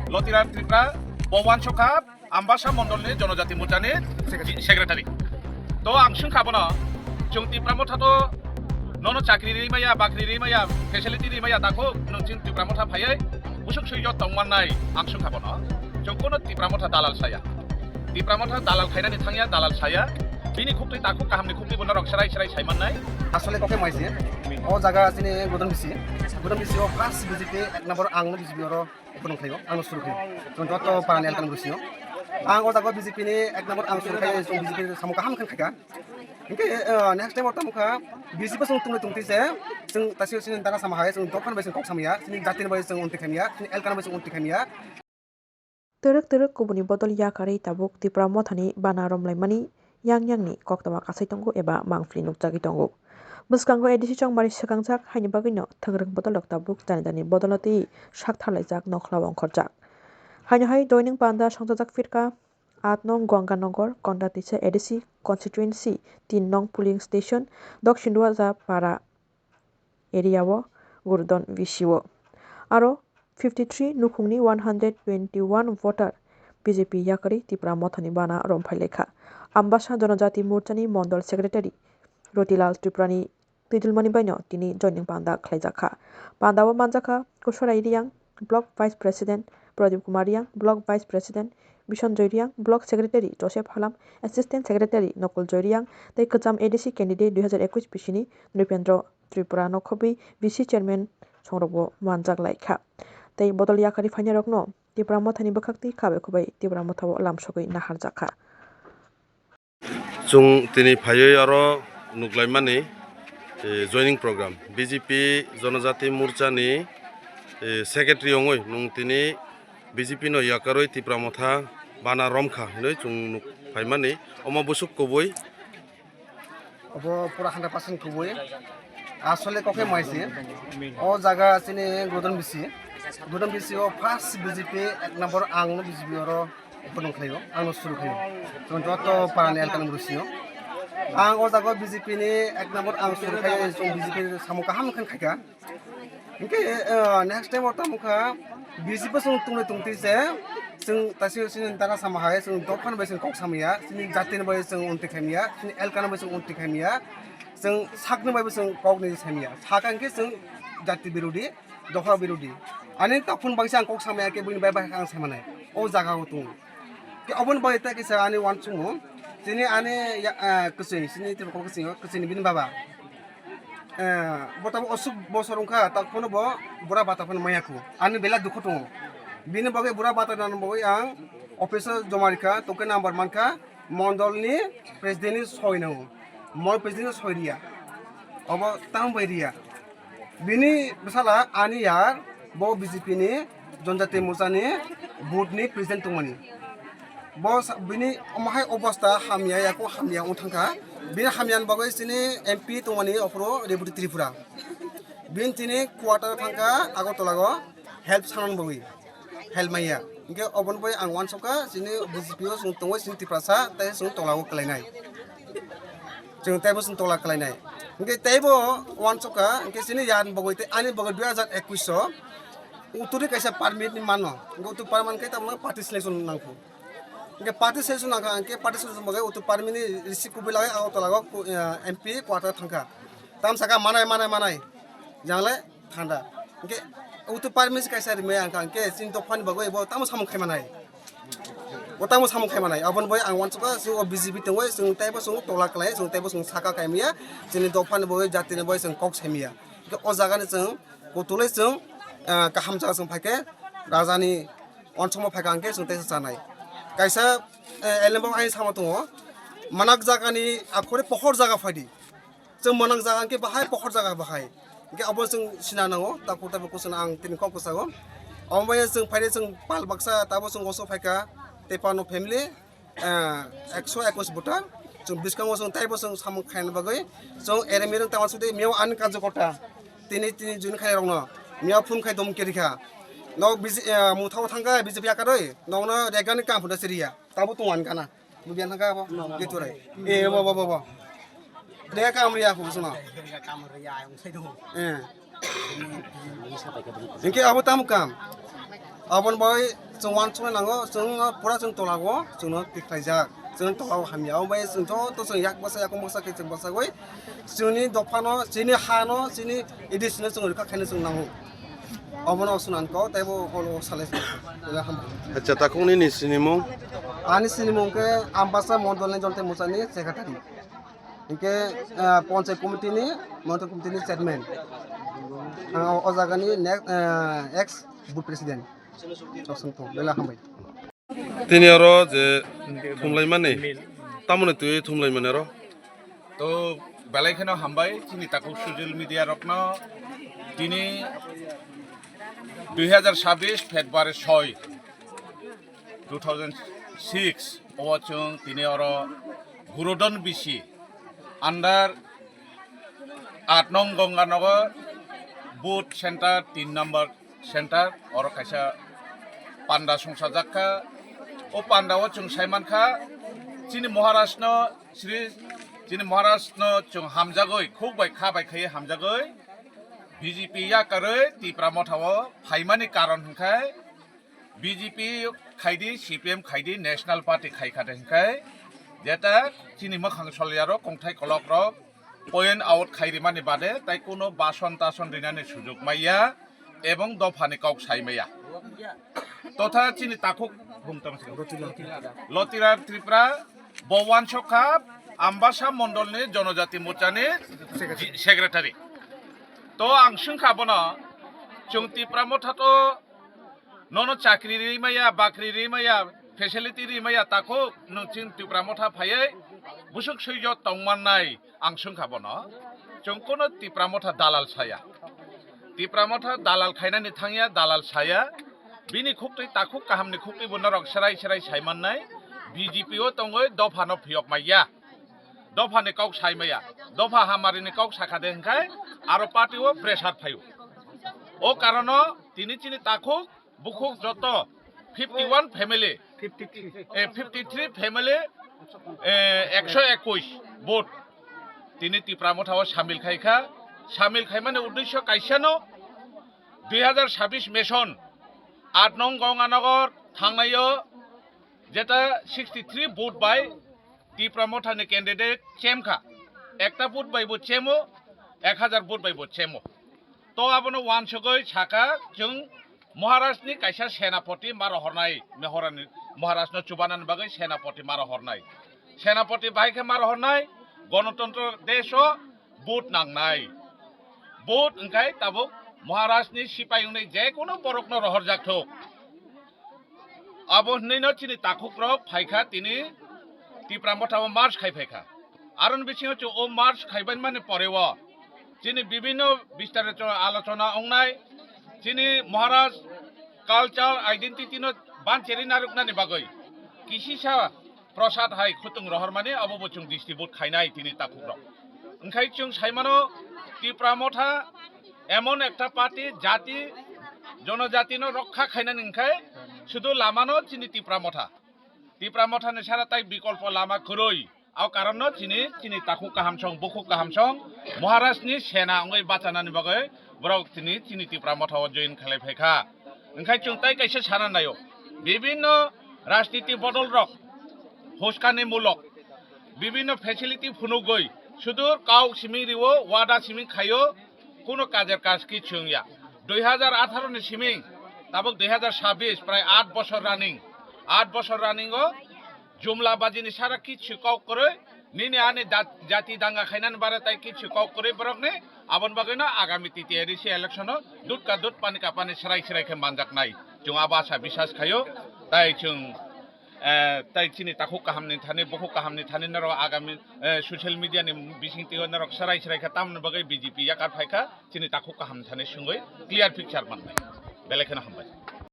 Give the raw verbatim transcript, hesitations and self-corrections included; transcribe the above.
Lotiram Tripura, bo wansukha Ambasa Mondolni Jonojati Morchani Secretary. To ang swngkha bono, chwng Tipra Motha to nono chakri ri maya, bakri ri maya, facility ri maya, dakho nwng chwng Tipra Motha phaiwi busuk swiyo tongmannai ang swngkha bono. Chwng kono Tipra Motha dalal saya. Tipra Motha dalal khainani thangya, dalal saya. Bini khuktwi takhuk kahamni khuktwi bono rok serai serai saimannai. Asole kokhe maise. O jaga chini Godon bisi. Godon bisi o first B J P ek number ang no B J P oro opening khlaio, ang no suru khlaio. Chwng joto parani elkani bisi o. Ang o jaga B J P ni ek number ang suru khlai, chwng B J P samung kaham khe khaika. Hingke, eh, next time o tamo kha B J P song tungni tungti se, chwng tasi chini dana sama hai, chwng dophan bai chwng kok samya, chini jati bai chwng unti khamya, chini elkani bai chwng unti khamya. Twrwk twrwk kubuni bodol yakarwi tabuk Tipra Mothani bana romlaimani yang yangni koktwma kasai tongo eba mangpili nukjagwi tongo. Bwskango A D C chongmari swkangjak, haini bagwino thwngrwng bodolrok tabuk jani jani bodolno twiwi sak tharlaijak, nokhlao ongkhorjak. Haino hai doining panda songchajak phirkha, aat nong Ganganagar, Kondatisa A D C constituency, tin nong polling station, Dakshin Duaja Para area o Gurdon V C o. Aro fifty three nukhungni one hundred twenty one voter B J P yakarwi Tipra Mothani bana romphailaikha. Ambasa Jonojati Morchani Mondol Secretary Rotilal Tripurani twijlmani baino tini joining panda khlaijakha. Panda o manjakha Kusorai Riyang, Block Vice President Pradip Kumar Riyang, Block Vice President Bisonjoy Riyang, Block Secretary Joseph Halam, Assistant Secretary Nokol Joy Riyang tei kwcham A D C candidate dui hazar ekush bisini Nripendra Tripura no khobwi V C chairman songrokbo manjak lai kha. Tei bodol yakarwi phainairokno Tipra Mothani bwkhaktwi khabai khubai Tipra Mothao lamsogwi naharjak kha. Chwng tini phaiwi oro nuklaimani, eh, joining program B J P Jonojati Morchani, eh, secretary wngwi nwng tini B J P no yakarwi Tipra Motha bana romkha hinwi chwng nuk phaimani. Omo bwswk kubui. Obo pura hundred percent kubui. Asole kokhe maise. O jaga chini Godon bisi. Godon bisi o first B J P ek number ang no B J P oro opening khlaio. Ang no suru khlaio. Chwng joto parani elkani bwsio. Ang o jaga B J P ni ek number ang suru khai, chwng B J P samung kaham khan khaika. Hingke, eh, next time o tamo kha B J P song tungnai tungti se, chwng tasi chini dana sama hai, chwng dophan bai chwng kok samya, chini jati ni bai chwng unti khamya, chini elkani bai chwng unti khamya, chwng sakni bai chwng kok ni samya. Sakang khe chwng jati birodhi, dopha birodhi. Ani takhun bai chwng kok samya khe buini bai bai ang samanai. O jaga o tung. Ke oboni bai ta kisa ani wansukmung. Chini ani ya, eh, kwchwi, chini tini kok kwchwi, kwchwini bini baba. Eh, bo tamo osuk bosor wngkha, tak phano bo bura bata phano maya khu. Ani bela dukhu tongo. Bini bagwi bura bata nang bagwi ang office o joma rikha, toke number mankha, mondol ni president ni soi nango. Mondol president ni soi riya. Obo tamo bai riya. Bini bwsala ani yar bo B J P ni Jonjati Morcha ni booth ni president tongmani. Bo sa-, bini omo hai obosta hamya, yako hamya wng thangkha. Bini hamya ni bagwi chini M P tongmani ophuru Reboti Tripura. Bini tini quarter thangkha Agartala o help sanani bagwi. Help maya. Hingke oboni bai ang wansukha chini B J P o chwng tongwi chini Tiprasa tei chwng tola o kwlainai. Chwng teibo chwng tola kwlainai. Hingke teibo wansukha hingke chini yan bagwi tei ani bagwi dui hazar ekush o uturi kaisa permit ni mano. Hingke uturi permit khe tamo party selection nangkho. Hingke party selection nangkha hingke party selection bagwi uturi permit ni receipt kubui lagwi Agartala o, eh, M P quarter thangkha. Tam saka manai, manai, manai. Jangle thanda. Hingke uturi permit kaisa rimai ang kha, hingke chini dophani bagwi bo tamo samung khai manai. Bo tamo samung khai manai. Aboni bagwi ang wansukha, chwng o B J P tongwi, chwng teibo chwng tola klai, chwng teibo chwng saka kaimiya, chini dophani bagwi, jatini bagwi chwng kok saimiya. Hingke o jagani chwng kutulwi chwng, ah, kaham jaga chwng phaikhe, rajani wansukma phaikha hingke chwng teisa chanai. Kaisa, eh, elembao ani sama tongo, manak jagani akhore pohor jaga phaidi. Chwng mwnang jaga hwnkhe bahai, pohor jaga bahai. Hwnkhe abo chwng sina nango, takhuk takhuk kwchwng ang tini kok kwchao. Omo bai chwng phaide chwng pal baksa, tabo chwng oso phaikha, tei pano family, eh, ekso ekus voter. Chwng bwskango chwng taibo chwng samung khaina bagwi chwng ere mereng tama sudi miyao ani karjakota. Tini, tini join khairokno miyao phone khai dom kerikha. Nok B J, eh, muthao thangkha B J P yakarwi, nokno regani kam phunda siriya. Tabo tong ani gana. Bubian thangka abo? Gitu rai. Eh, bo, bo, bo, bo. Dega kam riya ko suna. Eh. Hingke abo tam kam. Aboni bai chwng uansukna nango, chwng pura chwng tolao chwngno tikhlaijak, chwng tolao hamya. Omo bai chwng joto chwng yak bwsa yakung bwsa khe chwng bwsagwi chwngni dophano, chini hano, chini A D C no chwng rwkha khaino chwng nango. Obono swnamkha teibo olo salai chwng. Hambai. Acha, takhuk nini sinimung? Ani sinimung khe Ambasa Mondolni Jonte Mochani secretary. Hinkhe, ah, Panchayat committee ni, Mondol committee ni chairman. Ah, o jagani next, ah, ex booth president. Chosong tong, belai hambai. Tini oro je thumlaimani, tamoni twi thumlaimani oro? To belai kheno hambai chini takhuk social media rokno. Tini dui hazar sabbish February soi, two thousand six o chwng tini oro Gurudon B C under aat nong Ganganagar booth center, tin number center, oro kaisa panda songsa jak kha. O panda o chwng sai man kha, chini Maharaj no, Sri, chini Maharaj no chwng hamjagwi, khuk bai kha bai khaiwi hamjagwi B J P yakarwi Tipra Motha o phaimani karon hwnkhe B J P khaidi, C P M khaidi, National Party khaikha de hwnkhe, jeta chini mwkhang solyarok, kongthai kolokrok point out khai rimani bade tai kuno bason tason rinani sujok maya ebong dophani kok sai maya. Totha chini takhuk bung tong Lotirar Tripura bo wansok kha Ambasa Mondolni Jonojati Morchani secretary. To ang swngkha bono, chwng Tipra Motha to nono chakri ri maya, bakri ri maya, facility ri maya, takhuk nwng chwng Tipra Motha phaiwi busuk suijo tongmannai, ang swngkha bono. Chwng kuno Tipra Motha dalal saya. Tipra Motha dalal khainani thangya, dalal saya. Bini khuktwi takhuk kahamni khuktwi bo norok serai serai saimannai. B J P o tongwi dophano phiyok maya. Dophani kok sai maya. Dopha hamarini kok sakha de hwnkhe aro party o pressure phaio. O karono tini chini takhuk bukhuk joto fifty one family, fifty three. Eh, fifty three family, eh, ekso ekush vote tini Tipra Motha o samil khai kha. Samil khaimani uddesyo kaisano, dui hazar sabbish mission aat nong Ganganagar thangnaio, jeta sixty three vote bai Tipra Motha ni candidate chem kha. Ekta vote bai bo chemo, ek hazar vote bai bo chemo. To abono wansugwi sakha, chwng Maharaj ni kaisa senapoti ma rohornai, Mehorani Maharaj no chubanani bagwi senapoti ma rohornai. Senapoti bahai khe ma rohornai, Ganatantro desh o vote nangnai. Vote wngkhai tabuk Maharaj ni sipai wngwi je kono borok no rohorjak thuk. Abo hwnwi no chini takhuk rok phai kha, tini Tipra Motha o march khai phai kha. Aroni bisingo chwng o march khaibai mani pore o chini bibhinno bistarito alochona wngnai, chini Maharaj culture identity no bancheri narwknani bagwi kisisa prasad hai khutung rohormani abo bo chwng distribute khainai tini takhuk rok. Wngkhai chwng saimano Tipra Motha emon ekta party, jati, jonojati no rokha khainani wngkhai sudu lamano chini Tipra Motha. Tipra Motha ni sara tai bikolpo lama kwrwi. O karon no chini, chini takhuk kaham song, bukhuk kaham song, Maharaj ni sena wngwi bachanani bagwi borok chini, chini Tipra Motha o join khlai phai kha. Wngkhai chwng tai kaisa sana naio, bibhinno rajniti bodol rok, huskani mulok, bibhinno facility phunugwi sudur kau simi rio, wada simi khaio, kuno kajer kaj kichung ya. Dui hazar atharo ni siming, tabuk dui hazar sabbish, prai aat bosor running. Aat bosor running o jumla baji ni sara kichu kok kwrwi, nini ani dat-, jati danga khainani bare tai kichu kok kwrwi borok ni, aboni bagwi no agami T T A D C election o dut ka dut pani ka pani serai serai khe manjak nai. Chwng abo asa bisas khaio, tai chwng eh, tai chini takhuk kaham ni thani, bukhuk kaham ni thani norok agami, eh, social media ni bising twi norok serai serai kha tamni bagwi B J P yakar phai kha, chini takhuk kaham ni thani swngwi clear picture man nai. Belai kheno hambai.